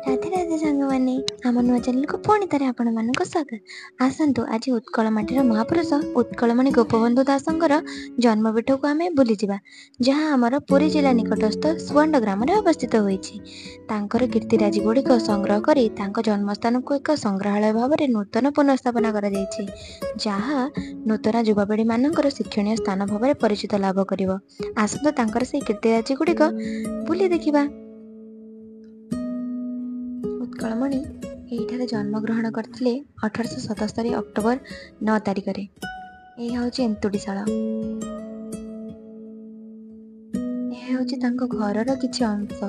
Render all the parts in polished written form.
ରାଧେ ରାଧେ ସାଙ୍ଗମାନେ, ଆମ ନୂଆ ଚ୍ୟାନେଲକୁ ପୁଣି ଥରେ ଆପଣମାନଙ୍କୁ ସ୍ୱାଗତ। ଆସନ୍ତୁ ଆଜି ଉତ୍କଳ ମାଟିର ମହାପୁରୁଷ ଉତ୍କଳମଣି ଗୋପବନ୍ଧୁ ଦାସଙ୍କର ଜନ୍ମପୀଠକୁ ଆମେ ବୁଲିଯିବା, ଯାହା ଆମର ପୁରୀ ଜିଲ୍ଲା ନିକଟସ୍ଥ ସୁଆଣ୍ଡ ଗ୍ରାମରେ ଅବସ୍ଥିତ ହୋଇଛି। ତାଙ୍କର କୀର୍ତ୍ତିରାଜି ଗୁଡ଼ିକ ସଂଗ୍ରହ କରି ତାଙ୍କ ଜନ୍ମସ୍ଥାନକୁ ଏକ ସଂଗ୍ରହାଳୟ ଭାବରେ ନୂତନ ପୁନଃସ୍ଥାପନା କରାଯାଇଛି, ଯାହା ନୂତନ ଯୁବପିଢ଼ିମାନଙ୍କର ଶିକ୍ଷଣୀୟ ସ୍ଥାନ ଭାବରେ ପରିଚିତ ଲାଭ କରିବ। ଆସନ୍ତୁ ତାଙ୍କର ସେଇ କୀର୍ତ୍ତିରାଜି ଗୁଡ଼ିକ ବୁଲି ଦେଖିବା। ଉତ୍କଳମଣି ଏଇଠାରେ ଜନ୍ମଗ୍ରହଣ କରିଥିଲେ 1877 ଅକ୍ଟୋବର 9 ତାରିଖରେ। ଏହା ହେଉଛି ଏନ୍ତୁଡ଼ିଶାଳ। ଏହା ହେଉଛି ତାଙ୍କ ଘରର କିଛି ଅଂଶ,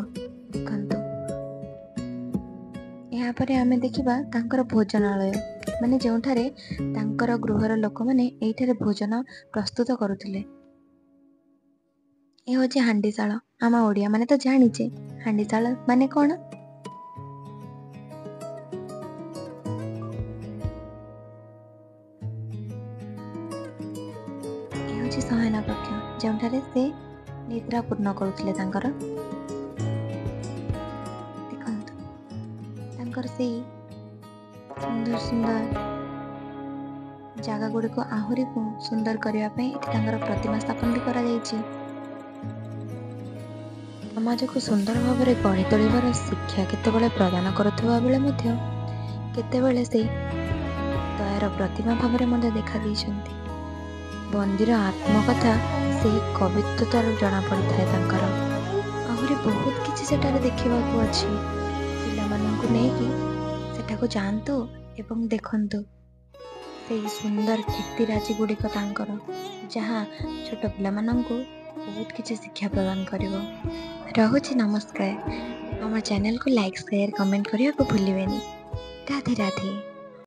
ଦେଖନ୍ତୁ। ଏହାପରେ ଆମେ ଦେଖିବା ତାଙ୍କର ଭୋଜନାଳୟ, ମାନେ ଯେଉଁଠାରେ ତାଙ୍କର ଗୃହର ଲୋକମାନେ ଏଇଠାରେ ଭୋଜନ ପ୍ରସ୍ତୁତ କରୁଥିଲେ। ଏ ହେଉଛି ହାଣ୍ଡିଶାଳ। ଆମ ଓଡ଼ିଆ ମାନେ ତ ଜାଣିଛେ ହାଣ୍ଡିଶାଳ ମାନେ କ'ଣ। ଏ ହେଉଛି ଶୟନ କକ୍ଷ, ଯେଉଁଠାରେ ସେ ନିଦ୍ରା ପୂର୍ଣ୍ଣ କରୁଥିଲେ ତାଙ୍କର। ଦେଖନ୍ତୁ ତାଙ୍କର ସେଇ ସୁନ୍ଦର ସୁନ୍ଦର ଜାଗା ଗୁଡ଼ିକୁ ଆହୁରି ସୁନ୍ଦର କରିବା ପାଇଁ ଏଠି ତାଙ୍କର ପ୍ରତିମା ସ୍ଥାପନ ବି କରାଯାଇଛି। ସମାଜକୁ ସୁନ୍ଦର ଭାବରେ ଗଢ଼ି ତୋଳିବାର ଶିକ୍ଷା କେତେବେଳେ ପ୍ରଦାନ କରୁଥିବା ବେଳେ ମଧ୍ୟ କେତେବେଳେ ସେ ଦୟାର ପ୍ରତିମା ଭାବରେ ମଧ୍ୟ ଦେଖା ଦେଇଛନ୍ତି। ବନ୍ଦୀର ଆତ୍ମକଥା ସେହି କବିତ୍ୱତାରୁ ଜଣାପଡ଼ିଥାଏ ତାଙ୍କର। ଆହୁରି ବହୁତ କିଛି ସେଠାରେ ଦେଖିବାକୁ ଅଛି। ପିଲାମାନଙ୍କୁ ନେଇକି ସେଠାକୁ ଯାଆନ୍ତୁ ଏବଂ ଦେଖନ୍ତୁ ସେଇ ସୁନ୍ଦର କୀର୍ତ୍ତିରାଜି ଗୁଡ଼ିକ ତାଙ୍କର, ଯାହା ଛୋଟ ପିଲାମାନଙ୍କୁ ବହୁତ କିଛି ଶିକ୍ଷା ପ୍ରଦାନ କରିବ। ରହୁଛି, ନମସ୍କାର। ଆମ ଚ୍ୟାନେଲକୁ ଲାଇକ୍, ସେୟାର, କମେଣ୍ଟ କରିବାକୁ ଭୁଲିବେନି। ରାଧେ ରାଧେ।